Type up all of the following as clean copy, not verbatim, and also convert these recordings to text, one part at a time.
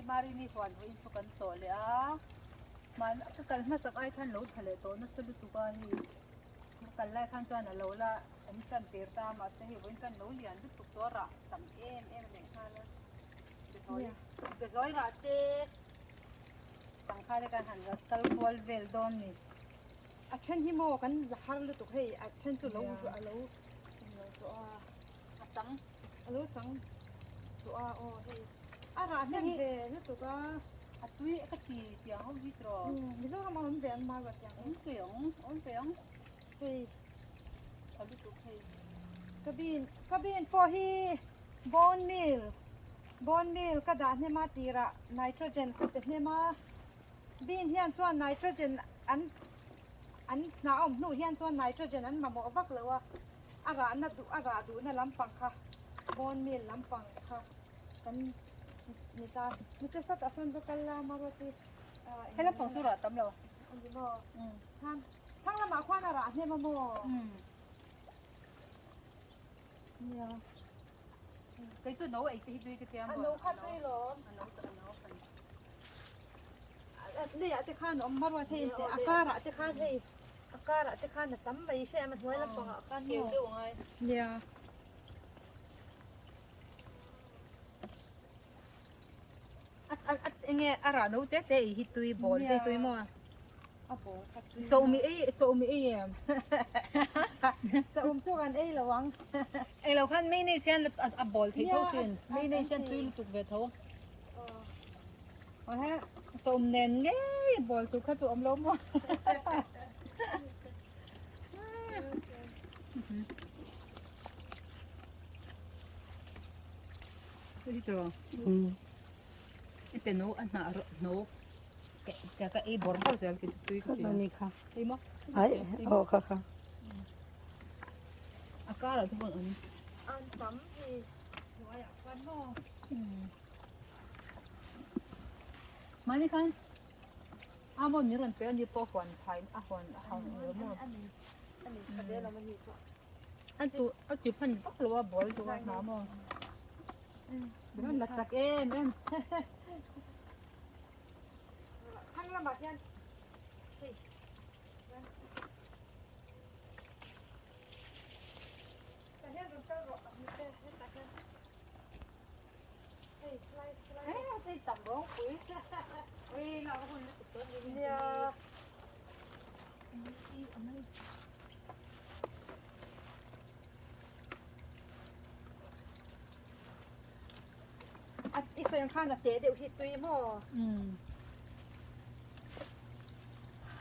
Marini huan vawiin chu kan tlawh leh a, hman ka kal hmasak ai khan lo tha leh tawh nasa lutuk a hei ka kal lai khan chuan a lo la an tan tir ta a mahse hei vawiin chuan lo lian lutuk tawh a rah tam em em leh nghal a behlawi behlawi rah te sangha te khan han kal kual vel dawn ni. A then hi maw kan la har lutuk hei a then chu lo a lo lo tawh a a chang a lo chang tawh a aw hei a rah hnem ve lutuk a a tui ka ti tiang ho hi tawh Mizoram a awm ve an mar ruat tiang awm ve ang awm ve ang hei tha lutuk hei ka bean ka bean pawh hi bone meal bone meal ka dah hnem a tirah nitrogen ka pe hnem a Bean hian chuan nitrogen an an hna awm hnuh hian chuan nitrogen an mamawh vak lo a, a rahna duh a rah duhna lampang kha bone meal lampang kha kan ni ta. Nute sat a sawn va kal la Maruati ah He lampang chu rah tam lo. A ni maw? Khan thlang lamah khuan a rah hnem a maw? Nia. Kei chu no ei te hi tui ka tia maw? A no kha tui lawm. A no a no khan. Leiah te khan a awm hma ruat hei teh a karah te khan hei a karah te khan a tam mai hre em a hnuai lampangah khan maw nia enge a rah no te te ei hi tui bawl te tui maw a bawl kha tui sawmi ei sawmi ei em saum chu kan ei lo ang ei lo khan mei nei sian a bawl thei tho sin mei nei sian tui lutuk ve tho Aw he sawm nen ngei bawl chu kha chu awm lo maw. Hei tro. Ite no a hnah no ka ka ei bawr bawr zel ki chu tui ka ti. Ni kha. Ei maw? Ai aw kha kha. A karah te pawh an awm. An tam hi hnuaiah khan maw. Mahni khan a maw min rawn pe a ni pawh huan phai a huan a hau ni lo maw an tu a ti hman vak lo a bawl chu a hna maw min la chak em em thlang lamah hian hei tah hian rawn kal rawh hetah hian. I sawi ang khan a teh deuh hi tui maw?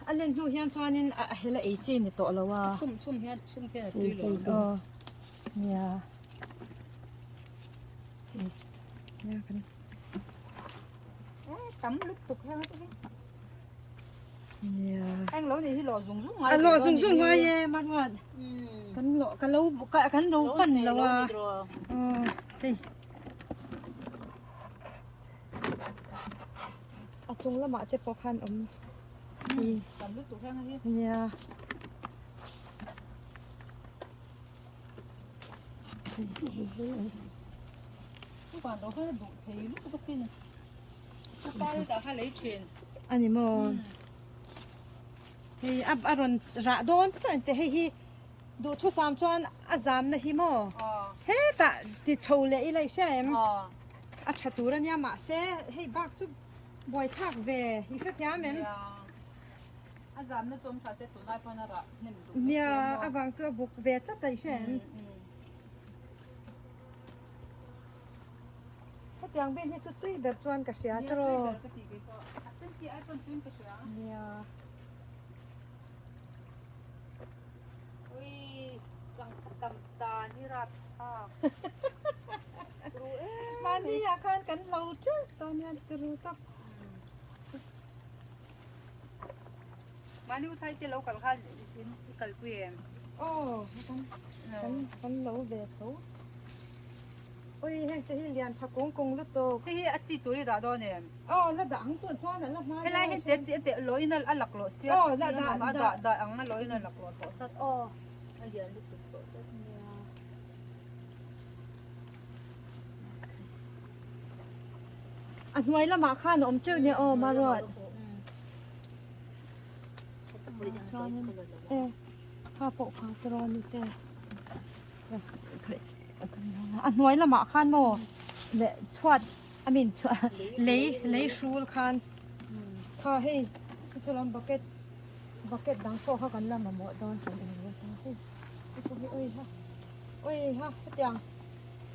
A len hnu hian chuanin a hel a ei chi ni tawh lo a. Chhum chhum hian chhum hian a tui lo. Aw nia. Nia kan tam lutuk heng te hi. Nia. Eng lo ni hi lo zung zung ngai. A lo zung zung ngai e Marwan. Kan lo ka lo kan lo pan lo a. Aw hei. A chung lamah te pawh khan awm tam lutuk heng hi. Nia. Chuan lo khan a duh thei lutuk asin. Ka pa hi tah kha lei thin. A ni maw? Hei a a rawn rah dawn chuan te hei hi duhthusam chuan a zamna hi maw? Hetah ti chho leh ila i hria em? A tha tur a nia mahse hei bak chu buaithlak ve i hrethiam em? A zamna chu awm tha se tunlai pawn a rah hnem duh Nia a vang chu a buk ve tlat a i hria em? Hetiang vel hi chu tui ber chuan ka hria Nia tui ber ka tih kei pawh a sen chi ai pawn tuiin ka hria. Nia. Ui changkha tam tan hi rat thlak ru em. Mahni ah khan kan lo teuh tawh nia turu tak. Mahni u thai te lo kal khan in i kalpui em? Aw kan kan kan lo ve tho. Ui heng te hi lian tha kung kung lutuk. Hei hi a chi tur i dah dawn em? Aw la dah ang tun chuan a la hma Helai hi te chi a teh lawiin a lak lawh sia. Aw la dah a dah dah ang a lawiin a lak lawh tawh tlat. Aw a lian lutuk tawh tlat. Nia. A hnuai lamah khan a awm teuh nia aw Maruat. Chuanin e kha pawh kha te rawn ni te. A hnuai lamah khan maw leh chhuat I mean lei lei hrul khan kha hei chu chu lam bucket bucket dang pawh kha kan la mamawh dawn kan eng vel ta hei hei pawh hi oi ha oi ha hetiang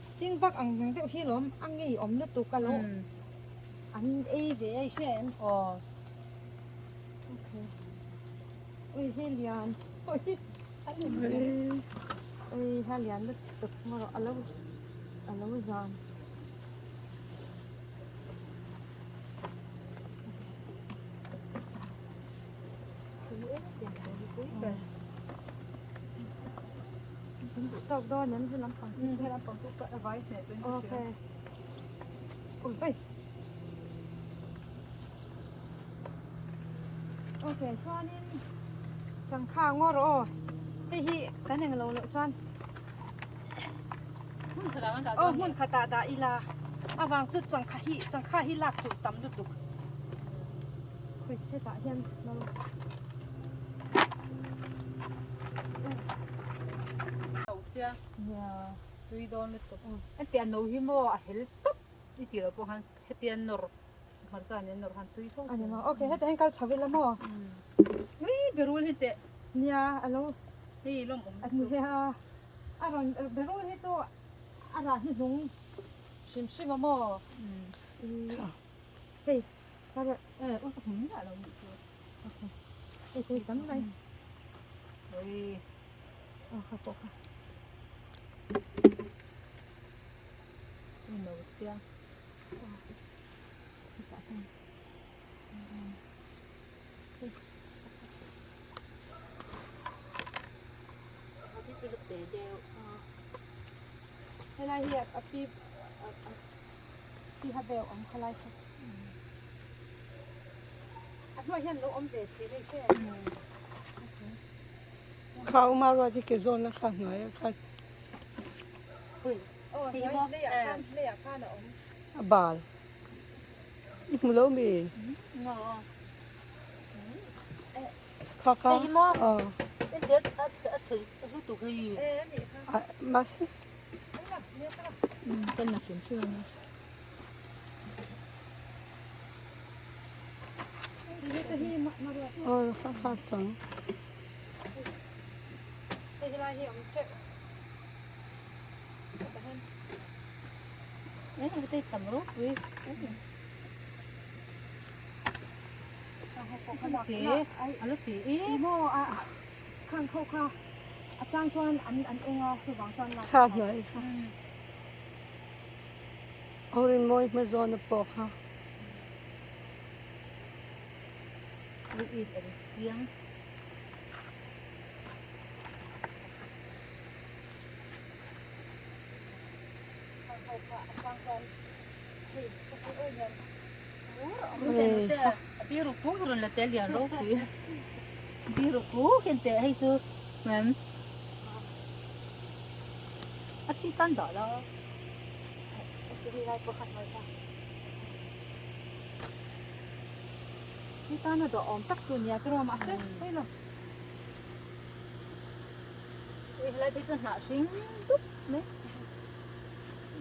sting bak ang reng deuh hi lawm a ngei awm lutuk a lo an ei ve a i hria em aw okay oi hei lian oi a oi ha lian lutuk marawh a lo a lo zam. Tawk dawn em helam pang chu helam pang chu a vai hneh tuin ka hria okay ui hei okay chuanin changkha ngawr aw hei hi kan englo loh chuan Aw hmun khatah dah ila avang chu changkha hi changkha hi lak tur tam lutuk khawi hetah hian lo sia tui dawn lutuk hetiang no hi maw a hel tawp i tih loh pawh khan hetia nawr hmarcha nen nawr khan tui tho ani maw okay hetah hian kal chho ila maw ui berul hi teh nia alo hei lawm awm lutuk A rawn berul hi chu a rah hnuhnung hrim hrim a maw? Hei ka rawn eh aw ka hmu miah lo nih chu. Okay hei hei tam mai. Ui aw kha pawh kha. I no sia. Aw hetah hian. Hei. Helai hi a pi pi ha bel awm khalai kha a hnuai hian lo awm ve thin a i hre em Kha uma ruat i ke zawn a kha hnuai a kha aw hnuai leiah khan leiah khan a awm a bal i hmu lo mi Kha kha aw mahse aw kha kha chang Kha hnuai kha aw rinmawi hma zawna pawh kha.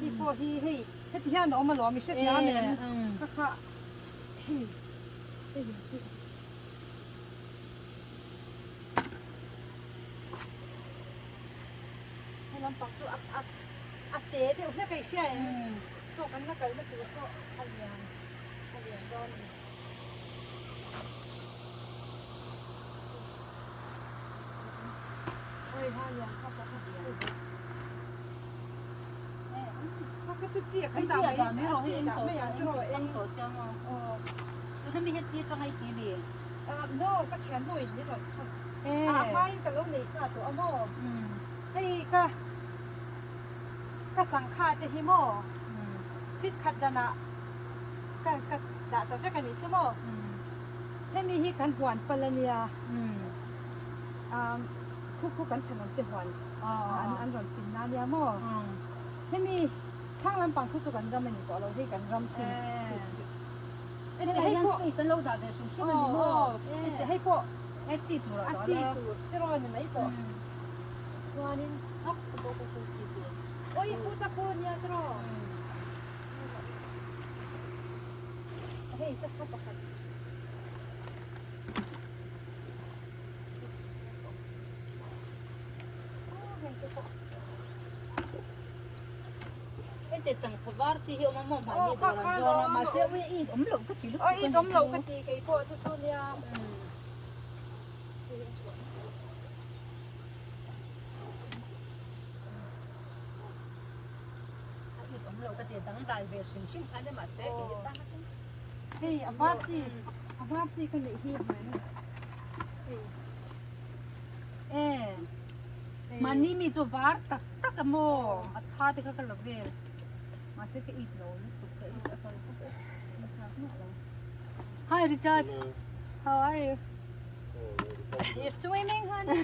Hei pawh hi hei heti hian a awm alawm i hrethiam em kha kha hei hei hi he lampang chu a a a te deuh hlek a i hria em saw kan la kalna tur pawh a lian a lian dawn a ni. Ka changkha te hi maw fit khat danah ka ka dah ta vek a nih chu maw. Hemi hi kan huan pal a nia, khu khu kan thenawm te huan an rawn pin na nia maw. Hemi Thlang lampang khu chu kan ram a ni tawh lo, hei kan ram chin chu chu. Hei hei pawh space an lo dah ve hrim hrim a ni maw? Hei pawh e chi tur a chi tur te rawn ni mai tawh. Chuanin a pawh pawh chu chi tur. Oi khu ta khu nia te rawn. Hei ta kha pakhat. Hete changkhaw var chi hi awm a maw mahni dawr an zawr a mahse ui i awm loh ka ti lutuk a ni awm loh ka ti kei pawh chu chu nia a it awm loh ka ti dangdai ve hrim hrim kha nia mahse kei hi tan a hei a var chi a var chi ka neih hi hei e mahni mi chu var tak tak a maw a tha te kha ka la vel mahse ka it lo lutuk ka it a chawi bawk e Hi Richard how are you You're swimming honey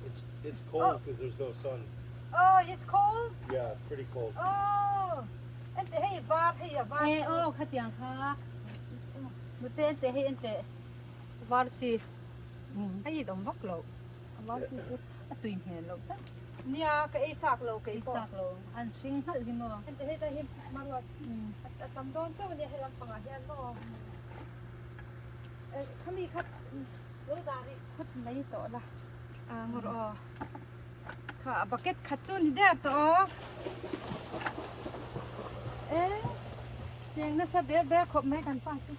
It's it's cold because there's no sun. Oh it's cold Yeah, it's pretty cold. Oh ente hei var hei a var E aw khatiang kha mute ente hei ente var chi a it awm vak lo a var chi chu a tui hmel loh tak nia ka ei chak lo kei pawh chak lo an hring hnalh hi maw ente hei ta hi maruat a tam dawn chauh ania he lampangah hian maw khami kha lo dah rih phawt mai tawh la a ngawr aw kha a bucket khat chu ni der tawh aw e cheng nasa ber ber khawp mai kan pa chu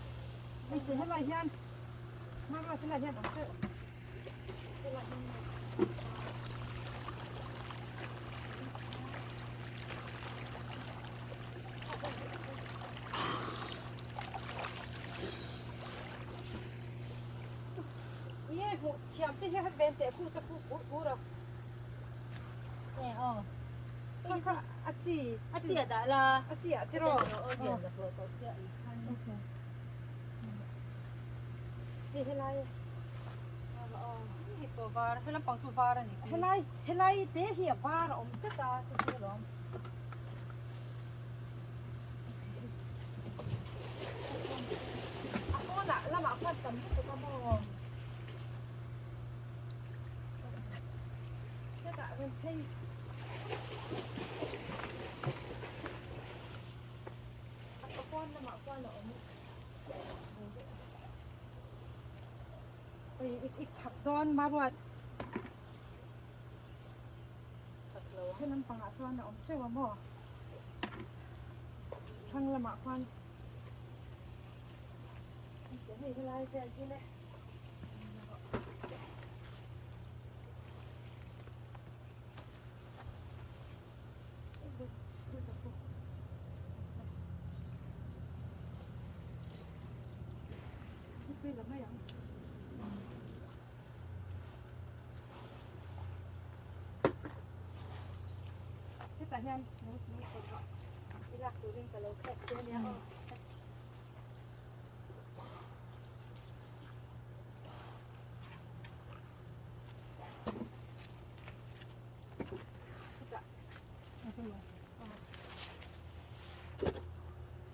hei ti helai hian hmanrua helai hian awm teuh helai hian Ye hmuh thiam te hian ven teh khu te khu pur pur a. E aw. Kha kha a chi. A chi a dah la. A chi ah tiraw. Aw lian la hlawh tawh sia i khan. Okay. Hei helai. Aw. Hei pawh var he lampang chu var a ni. Helai helai te hi a var a awm tlat a chu chu alawm. A pawnah lamah khuan tam lutuk a maw? Hetah rawn phei. A pawn lamah khuan a awm. Oi i thak dawn maruat. He lampangah chuan a awm teuh a maw? Thlang lamah khuan hei helai vel hi le Thank you. Hetah hian lo lo kawr rawh i lak turin ka lo khek che ania aw. Hetah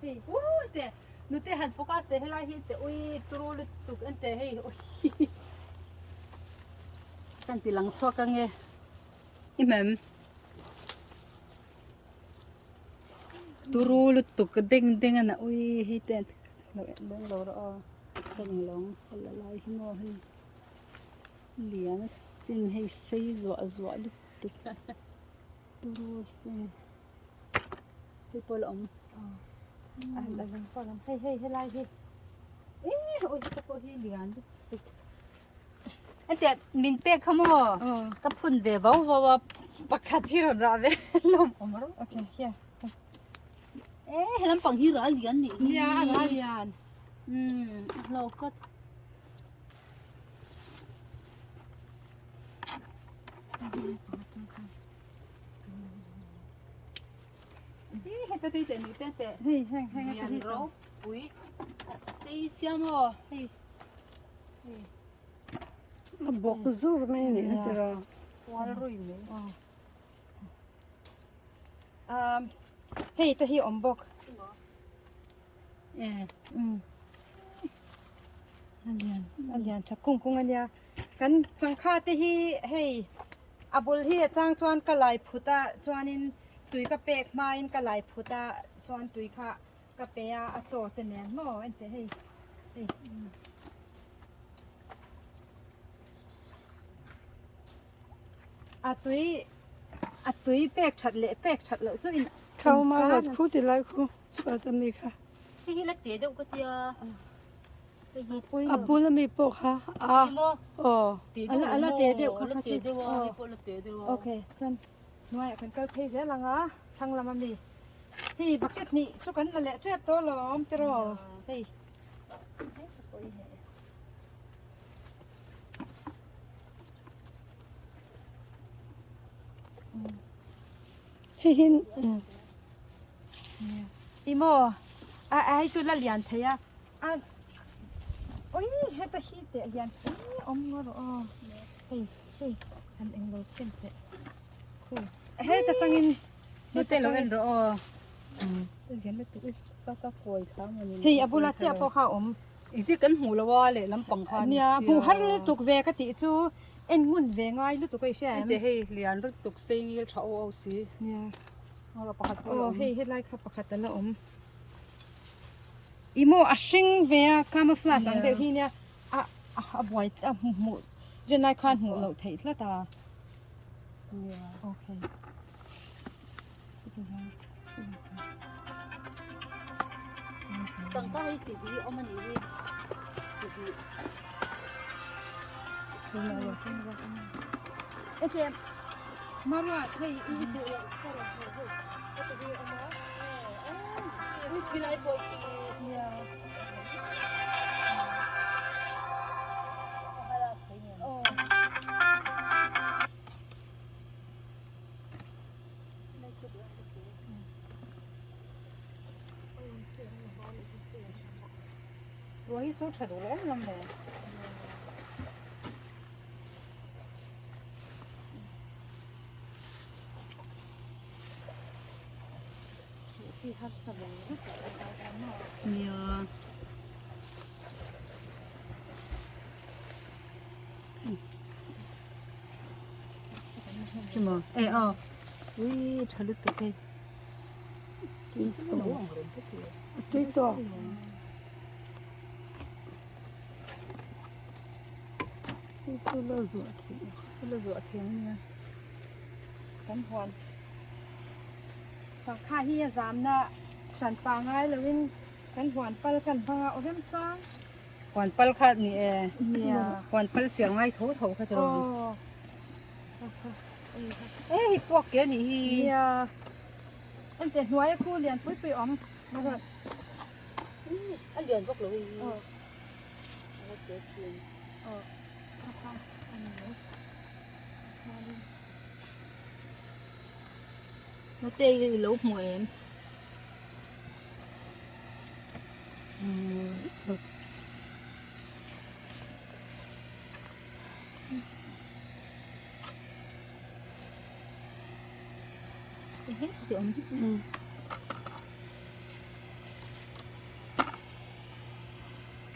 Hei uu te nute han focus teh helai hi te ui turu lutuk en teh hei ui kan ti lang chhuak ange i mem turu lutuk deng deng a na ui hei te lo en leng lo rawh aw ka eng lo la lai hi maw hei lian a sin hei sei zuah zuah lutuk turu sin. Hei pawh la awm. A la lang pawh lang. Hei hei helai hi. E oi heta pawh hi lian lutuk. Hetiang min pek kha maw? Ka phun ve vau vau a pakhat hi rawn rah ve lawm awm rawh. Okay, here. E he lampang hi ral lian nih hi. Nia a ral lian. A hlawk tlat. Heta tei teh nui te teh. Hei heng heng a lian ropui a sei sia maw hei. A bawk zur mai a nih heti rawh. Kual rui mai. Umm hei te hi awm bawk. Umm a lian a lian tha kung kung a nia. Kan changkha te hi hei a bul hi a chang chuan ka lai phut a chuanin tui ka pek hmain ka lai phut a chuan tui kha ka pe a a chaw te nen maw enteh hei hei. A tui a tui pek that leh pek that loh chu in Thau ma rawt khu ti lai khu chhuat a mi kha. Hei hi la te deuh ka tia. Hei hi A bul a mi pawh kha a aw. A la te deuh kha la te deuh a hei pawh la te deuh a. Okay chuan hnuaiah kan kal phei zel ang a thlang lam a mi. Hei bucket hnih chu kan la leh tep tawh alawm tiraw hei. Hei hi I maw a a hei chu la lian thei a a ui heta hi teh lian ui awm ngaw rawh aw hei hei han englo chhin teh khu heta tangin hnute lo en rawh aw lian lutuk i ka ka kawi thla maw ni hei a bula chiah pawh kha a awm. Engtin kan hmuh lo a lehlam pang kha ni sia. Nia hmuh har lutuk ve ka tih chu en ngun ve ngai lutuk a i hria em. Hei hei lian lutuk sei ngil tha aw aw si. Nia. Aw pakhat pawh la awm. Aw hei helai kha pakhat a la awm. I maw a hring ve a camouflage ang deuh hi nia a a buai a hmuh rinai khan hmuh loh theih tlat a. Nia. Okay. Tangka hi chi hi awm a nih hi chi hi. Ete marua hei i hmuh loh ka rawn hmuh hei heti hi awm a. Ui khilai pawh khi. Nia. Aw. Ruah hi sur tha duh lo em lam le. Nia. Chuma e a ui tha lutuk hei tui tawh tui tawh chu la zuah theih chu la zuah theih ang nia kan huan changkha hi a zamna hran pa ngai loin kan huan pal kan hmang a aw rem chang. Huan pal kha ni e. Huan pal siam ngai tho tho kha tiraw. E hei puak ke anih hi. Nia. Ente hnuai a khu lian pui pui awm. A lian vak lo hei hi. Nute i lo hmu em?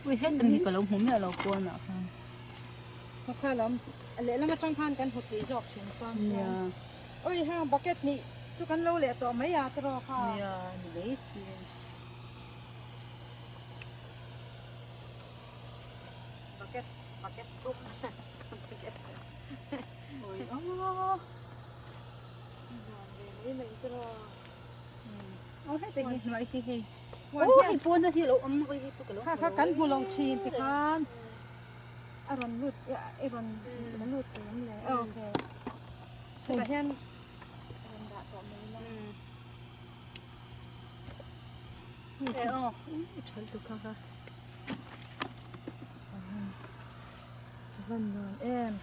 Ui heta mi ka lo hmu miah lo pawn ah khan. Ka kha lam lehlam atang khan kan hmu thei zawk thin chuan chuan. Ui heng bucket hnih chu kan lo leh tawh mai a tiraw kha. Nia ni mai si. Bucket bucket thum bucket. Ui aw. Nuam ve mai mai tiraw. Aw heta hi hnuai hi hei. Aw hei pawn a hi lo awm ui hei pawh ka lo Kha kha kan hmu lo thin tikhan a rawn lut i rawn la lut em le. Okay. Hetah hian rawn dah tawh mai ila. E aw i tha lutuk kha kha. Van nuam em.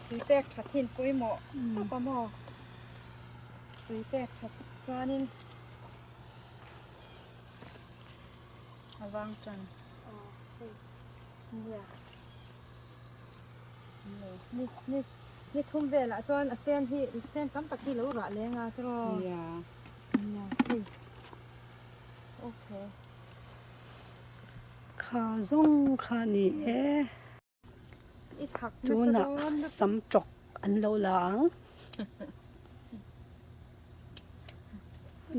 Tui pek that hin pawimawh tawp a maw. Tui pek that chuanin a vang tan. Aw hei nia. Ni ni. Ni thum velah chuan a sen hi sen tam tak hi lo rah leng a tiraw. Nia. Nia hei. Okay. Kha zawng kha ni e. I thak nasa Tunah dawn lutuk. sam tawk an lo la ang.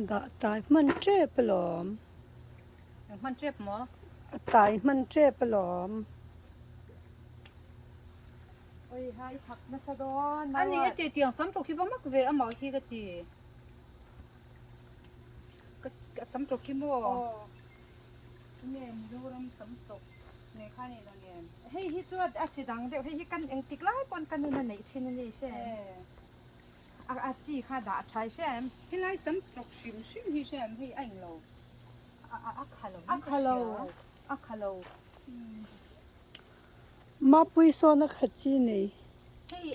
Dah tai hman tep alawm. Eng hman tep maw? A tai hman tep alawm. Oi ha i thak nasa dawn A ni e ti tiang sam tawk hi va mak ve amah hi ka ti. Ka sam tawk hi maw? Aw. Nge Mizoram sam tawk ne kha ni lo nen. Hei hi chu a chi dang deuh hei hi kan engtik lai pawn ka nun a neih thin a ni hre em? A chi kha dah tha i hre em? Helai sam tawk hrim hrim hi hre em hei a englo a kha lo A kha lo a kha lo. Mapui sawn a khat chi nei. Hei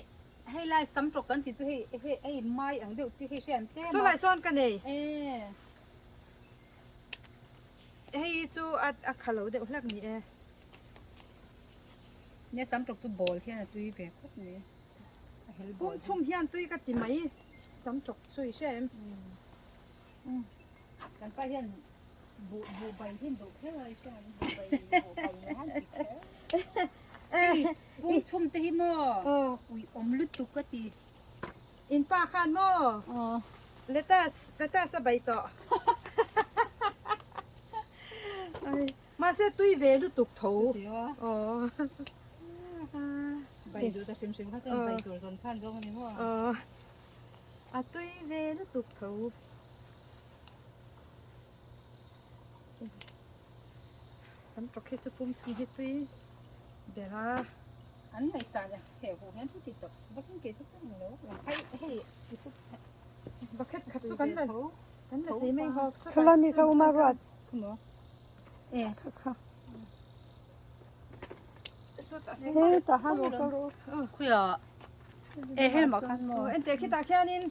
hei lai sam tawk kan tih chu hei hei hei mai ang deuh chi hei hriat tlem a. Chu lai sawn ka nei. E. Hei chu a a kha lo deuh hlek ni e. Nia sam tawk chu ball hian a tui ve khawp mai. A hel ball. Pum chhum hian tui ka ti mai sam tawk chu i hria em? Kan pa hian buh buh bai hi duh kher a hriat ang buh bai buh bai ni han ti kher. Hei pum chhum te hi maw ui awm lutuk ka ti. In pa khan maw lettuce lettuce a bai tawh. Mahse tui ve lutuk tho. Aw. Bai duh ta hrim hrim kha chuan bai tur zawn khan zawng a ni maw. A tui ve lutuk tho. Sam tawk hi chu pum chhung hi tui ber a. An ngaihsan a he huh hian chu ti tak vakin kei chu ka ang lo lang hei hei ti sup Bucket khat chu kan la kan la thei mai hawk Khala mi kha uma ruat Khaw e kha kha He ta han ro ka ro khuya e helma khan maw ente khitah khianin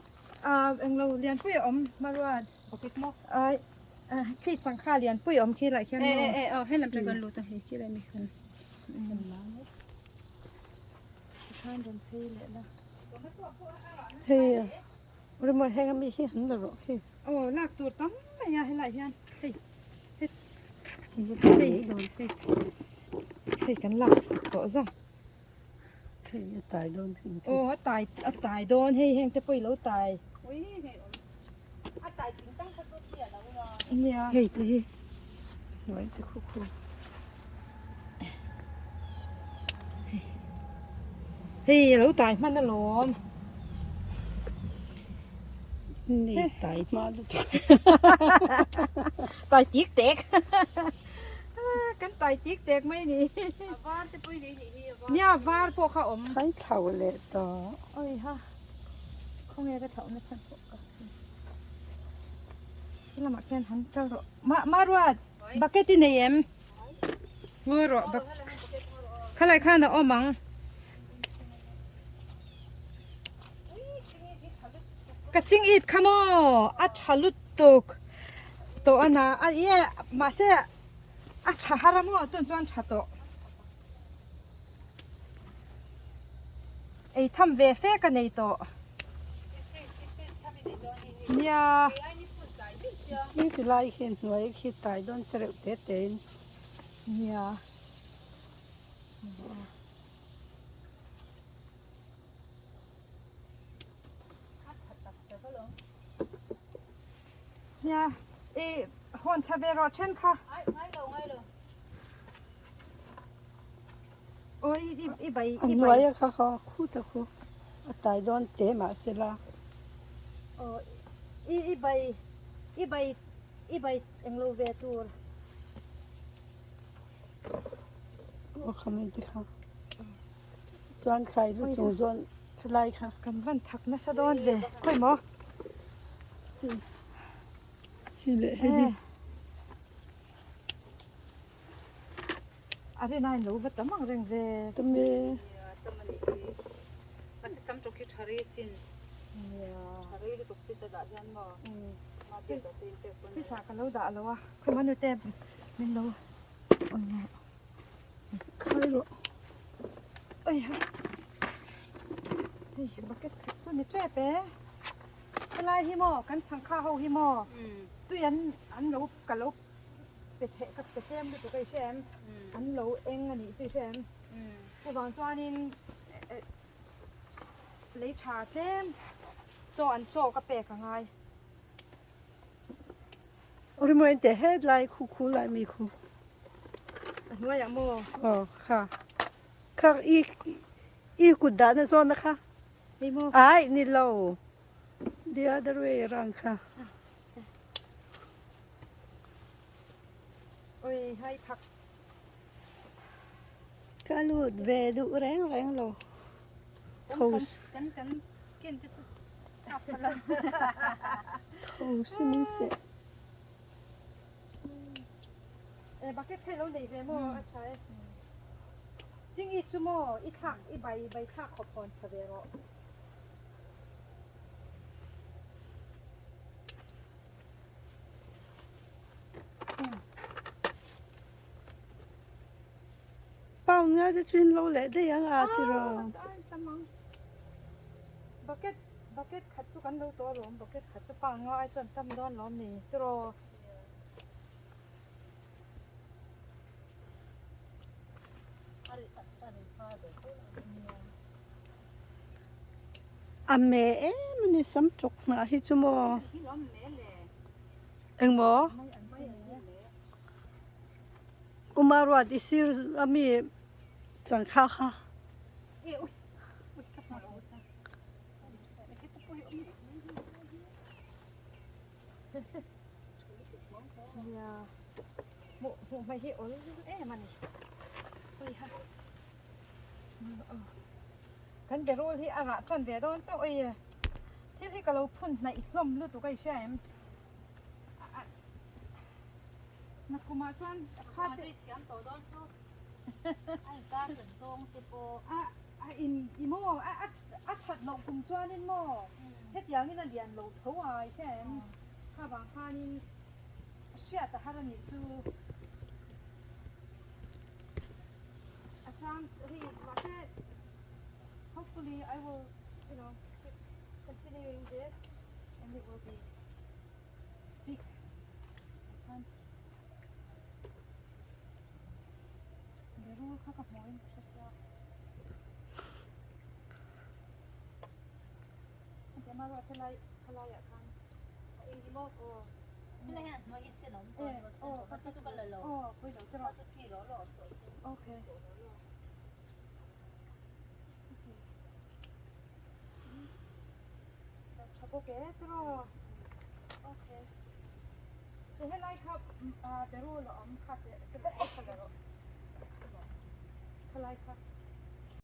englo lianpui a awm maruat bucket maw ai khi changkha lianpui a awm khi lai khian e e e aw helam tang kan lut a hei khi lai mi khan khan rawn phei leh la hei rimawi heng ami hi an la rawh khi aw lak tur tam mai a helai hian hei hei hei hei kan lak tawh zawng Hei a tai dawn heng te. Aw a tai a tai dawn hei heng te pawh i lo tai. Ui hei awm. A tai ting tang kha chu chi a lo la. Nia. Hei te hi hnuai te khu khu. Hei a lo tai hman alawm. Nei tai hma lutuk. Tai tik tek. Kan tai tik tek mai ni. A var te pawh i nei nih hi a var. Nia var pawh kha awm. Kan thlau leh tawh. Oi ha. Khawnge ka thlauh na chhan pawh ka hre. He lamah khian han kal rawh. Ma Maruat bucket i nei em? Ngawi rawh bak khalai khan a awm ang. Ka ching it kha maw a tha lutuk tawh a na a ie mahse a tha har a maw tun chuan tha tawh ei tham ve fe ka nei tawh nia. Khi ti lai hian hnuai khi tai dawn che reuh te te in. Nia. Nia, i hawn thla ve rawh then kha. Aw i i i bai A i bai. hnuai a kha kha khu ta khu a tai dawn te mahse la. Aw i i bai i bai i bai englo ve tur. Aw kha mai te kha. Chuan khai lu chung zawn khalai kha. Kan van thak nasa dawn ve. Khawi maw? Hi leh hei hi. A rin aiin lo va tam ang reng ve. Tam e. Tam a nih hi. Mahse sam tawk hi tha rei sin. Tha rei lutuk chi te dah hian maw. Mahse tawh te in pek pawn. Hi tha ka lo dah lo a. Khawi maw nute min lo awn nge. Khai rawh. Oi ha. Hei bucket khat chu ni tep e. Helai hi maw kan chhangkha ho hi maw tui an an lo ka lo pe theh ka pe tlem lutuk a i hria em an lo eng a nih chu i hria em chuvang chuanin lei tha tlem chaw an chaw ka pek a ngai. Rimawin teh het lai khu khu lai mi khu. A hnuaiah maw? Aw kha. Kha i i kut dahna zawn a kha. Hei maw? Ai ni lo. The other way around kha. Oi hai phak. Ka lut ve duh reng reng lo. Tho kan kan skin te chu tap lo. Tho si min seh. E bucket thei lo nei ve maw a tha e. Ching i chu maw i thlak i bai bai thlak khawp hawn tha ve rawh. Pound ngai te chu in lo leh daih ang a tiraw. Bucket bucket khat chu kan lo tawh alawm bucket khat chu pound nga ai chuan tam dawn lawm ni tiraw. A me em a ni sam chawk hnah hi chu maw engmaw Uma ruat i sir a mi changkha kha. Nia hmuh hmuh hmai hi awl em a ni ui ha kan berul hi a rah tan ve dawn chauh ui thil hi ka lo phun hnaih hlawm lutuk a i hria em nakumah chuan kha te a in i maw a a that loh kum chuanin maw hetiangin a lian lo tho a i hria em kha vang khanin hriat a har a nih chu a chang hei mahse hopefully I will you know keep continuing this and it will be big khan berul kha ka hmuh in ka hre sia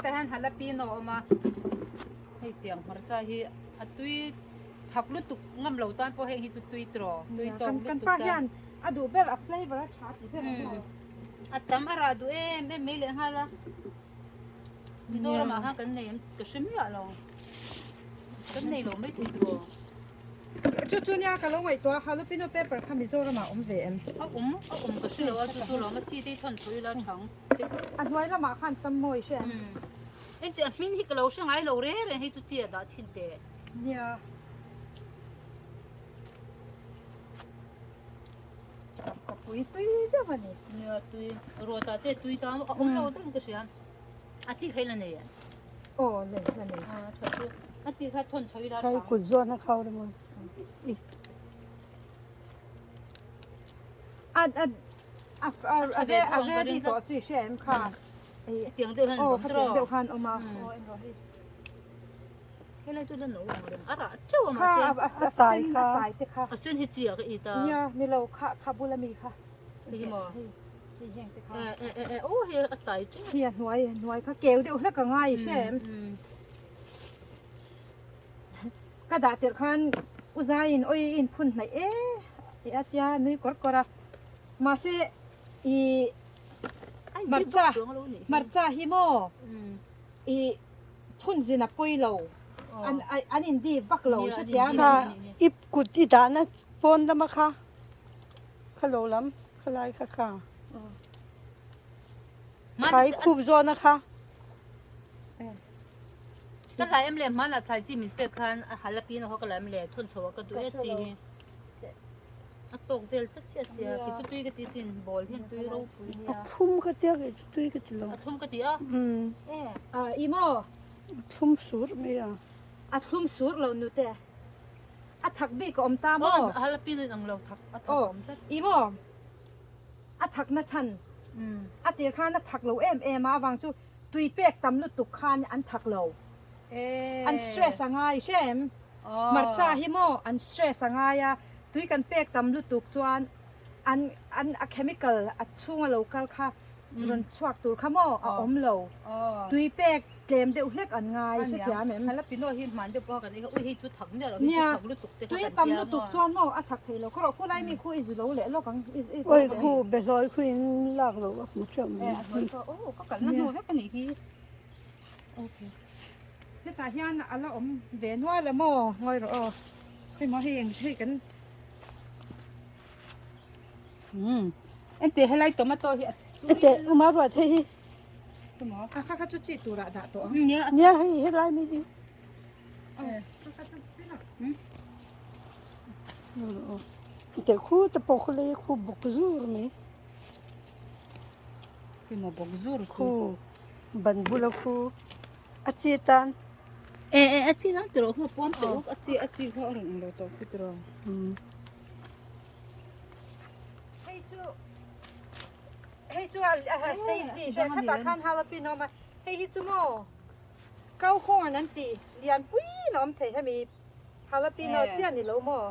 Tah hian jalapeno a awm a hei tiang hmarcha hi a tui thak lutuk ngam lo tan pawh heng hi chu tui tawh tui tawk lutuk kan pa hian a duh ber a flavor a tha tih ber a tam a rah duh em em mai leh nghal a Mizoramah khan kan nei em ka hre miah lo kan nei lo mai thei tawh. Chu chu nia ka lo ngaihtuah a jalapeno pepper kha Mizoramah a awm ve em? A awm a awm ka hre lo a chu chu lawm a chi te hi thawn thaw ila thang. A hnuai lamah khan tam mawi hre em? Engti a hming hi ka lo hre ngai lo reng reng hei chu chi a dah chhin teh. Nia. Chapui tui deuh a ni. Nia tui rawta te tui ta a awm lo deuh in ka hria. A chi kha i la nei em? Aw nei la nei. A tha chu a chi kha thawn chho ila Khai thang. kut zawn a khau ri maw i. A a a a a a ready tawh chu i hria em kha? Hetiang deuh hian Aw awm khatiang deuh khan awm a. Aw en rawh hei. Helai chu la no ang reng a rah teuh a Kha mahse. a A tai sen kha. a tai te kha. A sen hi chi ah ka it a. Nia ni lo kha kha bula mi kha. Hei hi maw? Hei hei heng te kha. E e e aw hei a tai teuh. Hei a hnuai hnuai kha keu deuh hlek a ngai i hre em? Ka dah tirh khan u zaiin awi i inphun hnaih e tih a tia nui kawr kawr a mahse i hmarcha hmarcha hi maw i phun zin a pawi lo an an indi vak lo hrethiam Kha i kut i dahna pawn lama kha kha lo lam khalai kha kha khai khup zawna kha. Ka hlai em le hmanah thlai chi min pek khan a jalapeno kha ka la em le thawn chho ah ka duh e chi hi a tawk vel tlat chiah sia kei chu tui ka ti sin ball hian tui ropui nia. A thlum ka tia kei chu tui ka ti lo. A thlum ka ti a e. A i maw? A thlum sur mai a. A thlum sur lo nute. A thak bik a awm ta maw? Aw jalapeno in ang lo thak a thak a awm tlat. I maw? A thak na chhan a tir khan a thak lo em em a avang chu tui pek tam lutuk khan an thak lo. An stress a ngai hre em? Hmarcha hi maw an stress a ngai a, tui kan pek tam lutuk chuan an an a chemical a chhunga lo kal kha rawn chhuak tur kha maw a awm lo. Tui pek tlem deuh hlek an ngai hrethiam em? Nia, tui a tam lutuk chuan maw a thak thei lo. Khaw rawh khulai mi khu i zu lo leh lawk ang. Awi khu behlawi khu in lak loh a hmu theuh mai. Okay. Hetah hian a la awm ve nual a maw? Ngawi rawh aw. Hei maw hei eng hei kan Umm. Engti helai tomato hi a tui. Engti uma ruat hei hi. Maw? A kha kha chu chi turah dah tawh ang. Nia nia hei helai mi hi. Kha kha chu tui lo. Engti khu te pawh khu lei khu bawk zur mai. Khi maw bawk zur khu ban bula khu a chi tan. E e a chi nan tiraw khu puam tawh a chi a chi kha a rawn ang lo tawh khu tiraw. Hei chu hei chu a a sei chi hre khatah khan jalapeno a awm a hei hi chu maw cow horn an tih lian pui in a awm thei hemi jalapeno chiah ni lo maw.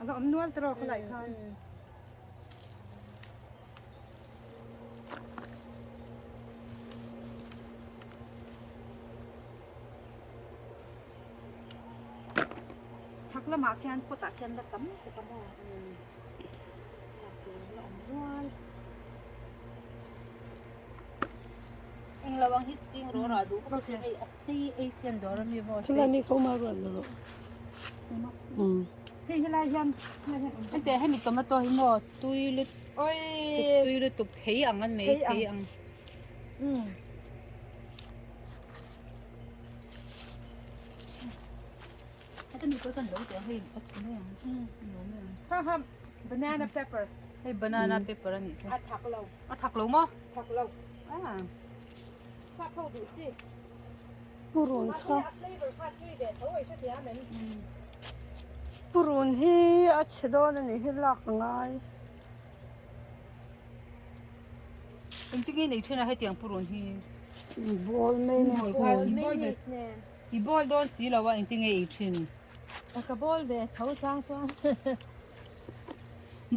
A la awm nual tawh khawlai khan. Chhak lamah khian pot ah khian la tam tuk a maw. Lak tur an la awm nual. Eng lo ang hi ching rawh rah duh khawp a hei a sei Asian dawr ami maw Khilai mi kho ma ruat lo rawh. Hei helai hian helai hian awm. Hete hemi tomato hi maw tui lut Oi tui lutuk thei ang an mai thei ang. Um. Heta mi pawh kan lo teh ang hei a tha mai ang. Ha ha banana pepper. Hei banana pepper a nih chu. A thak lo. A thak lo maw? Thak lo. Ah. Thak ho duh chi. Purun kha. A flavor kha tui ve tho ei hrethiam em. Purun hi a chhe dawn a nih hi lak a ngai. Engtin nge nei then a hetiang purun hi? Bawl mayonnaise nen. I bawl dawn si lo a engtin nge ei thin? Ka bawl ve tho chang chuan.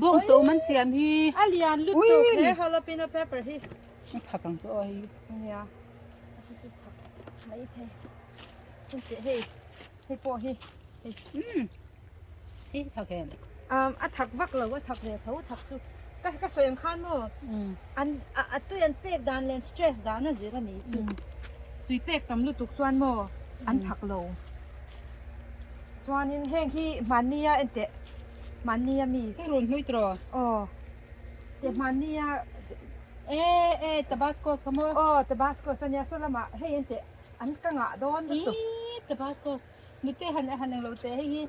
Bawng sawm an siam hi. A lian lutuk he jalapeno pepper hi. A thak ang chu aw hei. Nia. A chu chu thak mai thei. Hei hei hei pawh hi. Umm. Hei thak em? Um a thak vak lo a thak ve tho thak chu. Ka ka sawi ang khan maw an a tui an pek dan leh an stress dan a zir a ni chu. Tui pek tam lutuk chuan maw an thak lo. Chuanin heng hi hmannia enteh hmannia mi. Heng rawn hmui tawh. Aw teh hmannia. E e tabasco kha maw. Aw tabasco ania saw lamah hei enteh an ka ngah dawn lutuk. Ih tabasco nute han han englo teh hei hi.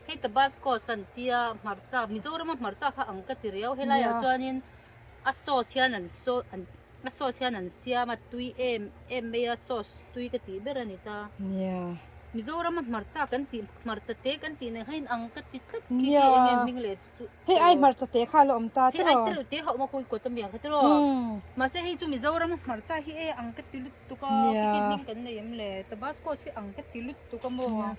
Hei tabasco san tia hmarcha Mizorama hmarcha kha ang ka ti riau helai ah chuanin a sauce hian an saw an a sauce hian an siam a tui em em mai a sauce tui ka tih ber a ni ta. Mizorama hmarcha kan tih hmarcha te kan tih nen khan in ang ka ti tlat khi khi eng nge hming leh chu Hei ai hmarcha te kha la awm ta tiraw? Hei ai tiraw te kha awm a khawi kawt a mi ang kha tiraw? Mahse hei chu Mizoram hmarcha hi e ang ka ti lutuk a, khi khi hming kan nei em le? Tabasco hi ang ka ti lutuk a maw?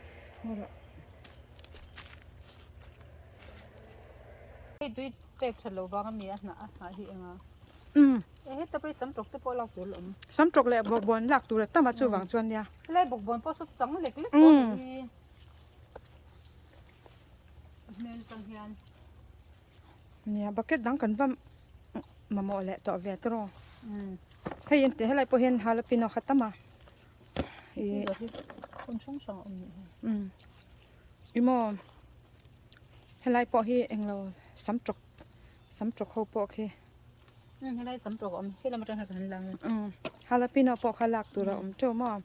Hei tui pek that loh vang a mi a hnah a hnah hi eng a? E heta pawh hi sam tawk te pawh lak tur a la awm. Sam tawk leh bawkbawn lak tur a tam a chuvang chuan nia. Helai bawkbawn pawh saw chang lek lek pawh a ni hi. Hmel atang hian. Nia bucket dang kan va mamawh leh tawh ve tawh. Hei engti helai pawh hian jalapeno kha tam a. Ih. Hmun hrang hrang a awm nih hi. Emaw helai pawh hi englo sam tawk sam tawk ho pawh khi. Umm helai sam tawk a awm helam atang hian kan lang a. Umm jalapeno pawh kha lak tur a awm teuh maw.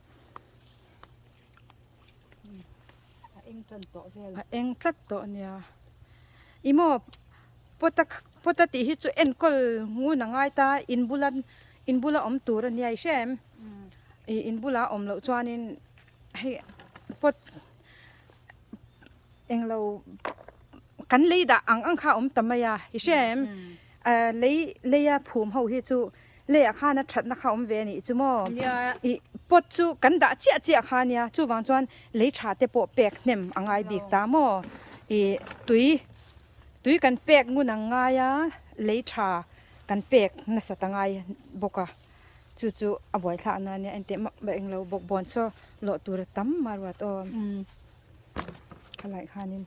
A eng tan tawh vel. A eng tlat tawh ania. Emaw pawta pawta tih hi chu enkawl ngun a ngai ta in bula in bula awm tur ania i hria em? Ih in bula awm loh chuanin hei pot englo kan lei dah ang ang kha a awm ta mai a i hria em lei leia phum ho hi chu leiah khan a thatna kha a awm ve a nih chu maw ih pot chu kan dah chiah chiah kha ania chuvang chuan lei tha te pawh pek hnem a ngai bik ta maw ih tui tui kan pek ngun ang ngai a lei tha kan pek nasat a ngai bawk a. Chu chu a buaithlak na ania engteh mah mah englo bawk bawn saw lawh tur a tam mah ruat aw khalai khanin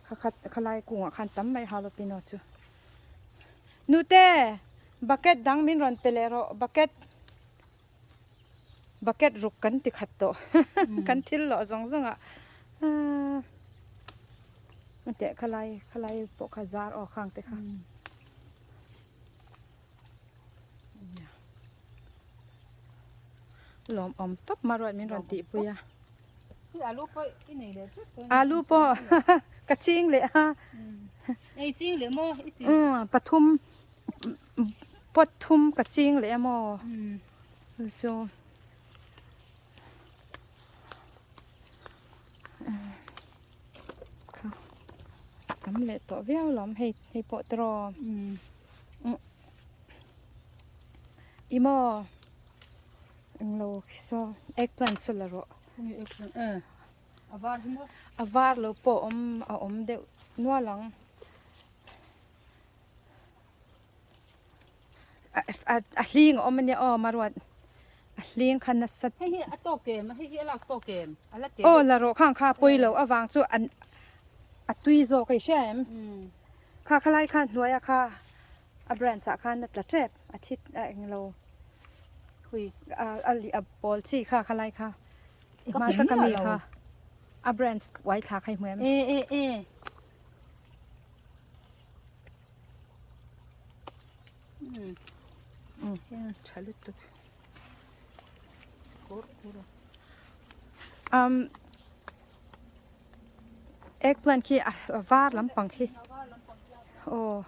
kha khat khalai kungah khan tam mai jalapeno chu nute bucket dang min rawn pe leh rawh bucket bucket ruk kan ti khat tawh kan thil lawh zawng zawng ah engteh khalai khalai pawh kha zar aw khang te kha. Lawm awm tawp ma ruat min rawn tih pui a. Alu pawh i nei leh tlat dawn. Alu pawh ka ching leh a. Ei ching leh maw i ching. Pathum pot thum ka ching leh a maw. Chu. Tam leh tawh viau lawm hei hei pawh tiraw i maw englo khi saw eggplant saw la rawh a var lo pawh a awm a awm deuh nual ang a hling a awm ania aw maruat a hling kha nasa hei hi a tawk em hei hi a lak tawk em a la aw la rawh khang kha pawi lo avang chu an a tui zawk a i hria em kha khalai khan hnuaia kha a branch ah khan a tla tep a thi a englo hui a a pawl chi kha khalai kha i hma taka mi kha a branch uai thla kha i hmu em e e e Um eggplant khi a var lampang khi aw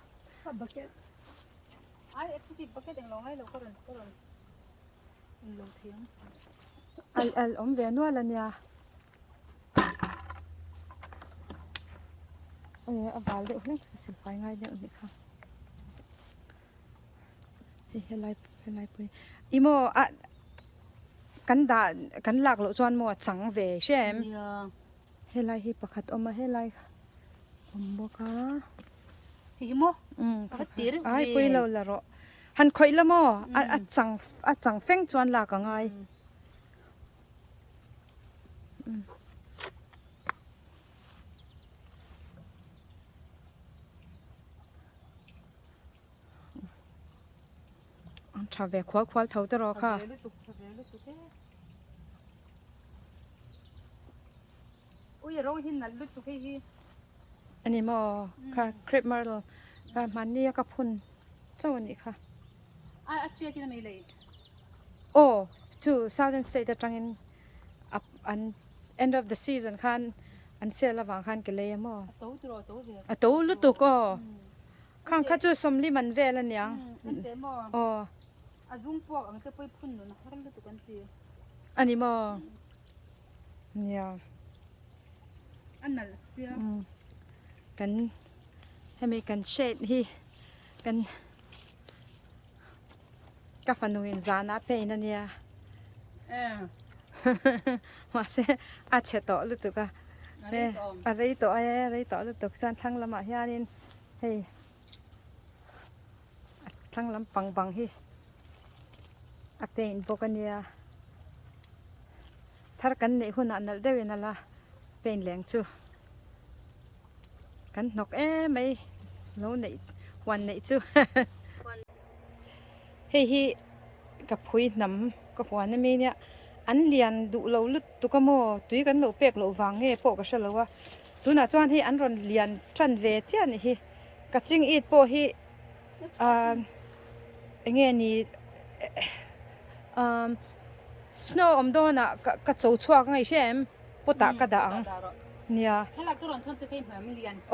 al al awm ve nual ania Aw a val deuh hlek a silfai ngai deuh anih kha hei helai helai pawh hi ih maw ah kan dah kan lak loh chuan maw a chang ve hria em helai hi pakhat a awm a helai awm bawk a hei hi maw ai pawh ilo la rawh han khawih la maw a chang a chang feng chuan lak a ngai. An tha ve khual khual tho te rawh kha. Ui a rawng hi nalh lutuk hei hi. Ani maw kha crepe myrtle kha hmanni a ka phun chauh anih kha. A a tiak in a mei lei. Aw chu southern state atangin a an end of the season khan an sale avang khan ka lei a maw. A to tiraw a to ve. A to lutuk aw. Khang kha chu sawmli man vel aniang. An teh maw. Aw. A zum puak ang te pawh i phun nun a har lutuk an ti. Ani maw. Nia. A nalh sia. Kan hemi kan shade hi kan Ka fanu in zan a paint a nia mahse a chhe tawh lutuk a a rei tawh e rei tawh lutuk chuan thlang lamah hianin hei a thlang lampang bang hi a paint bawk a nia thar kan neih hunah nalh deuhin a la paint leng chu kan hnawk em mai lo neih huan neih chu. Hei hi ka phui hnam ka huan ami nia. an lian duh lo lutuk a maw tui kan lo pek loh vang nge pawh ka hre lo a tunah chuan hei an rawn lian tan ve chiah a nih hi ka ching it pawh hi ahh eng nge ni ahh snow awm dawnah ka ka cho chhuak ang i hria em pot ah ka dah ang nia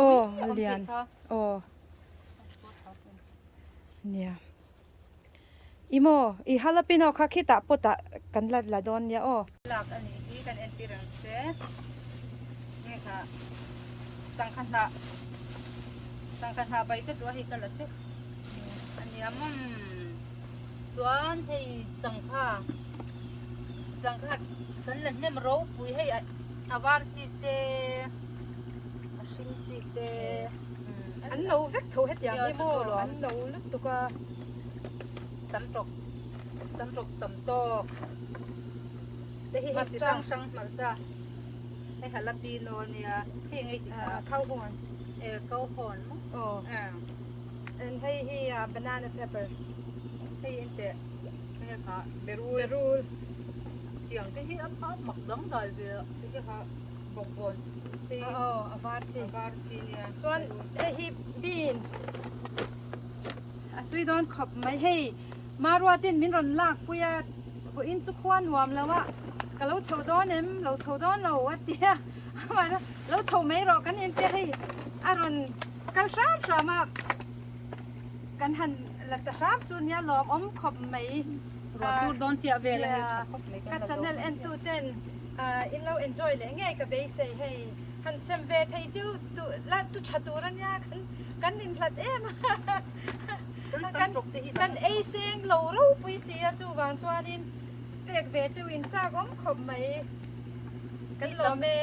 aw lian aw nia i maw i jalapeno kha khitah pot ah kan la la dawn nia aw. Lak a nih hi kan entir ang che nge kha changkha hnah changkha hnah bai ka duh a hei ka la teuh a nia mawm chuan hei changkha changkha kan la hnem ropui hei a var chi te a hring chi te an no vek tho hetiang hi maw an no lutuk a samtawk samtawk tam tawk te hi hei chi hrang hrang hmarcha hei jalapeno ania hei engei tih kha cowhorn e cowhorn maw aw and hei hi banana pepper hei enteh enge kha berul berul tiang te hi a mak dangdai ve a te hi kha bawkbawn sei aw a var chi a var chi ania chuan hei hi bean a tui dawn khawp mai hei Maruatin min rawn lak pui a, vawiin chu khua nuam lo a, ka lo chho dawn em, lo chho dawn lo a ti a, amah lo chho mai rawh kan intia hei a rawn kal hram hram a, kan han la ta hram chu nia lawmawm khawp mai. Ruah tur dawn chiah vel a hei tha khawp mai kan la zo. Ka channel en tu ten in lo enjoy leh ngei ka beisei hei han sem ve thei chu la chu tha tur a nia kan inhlat em a. Kan ei seng lo ropui si a chuvang chuanin pek ve chu in chak awm khawp mai. Kan lawm e.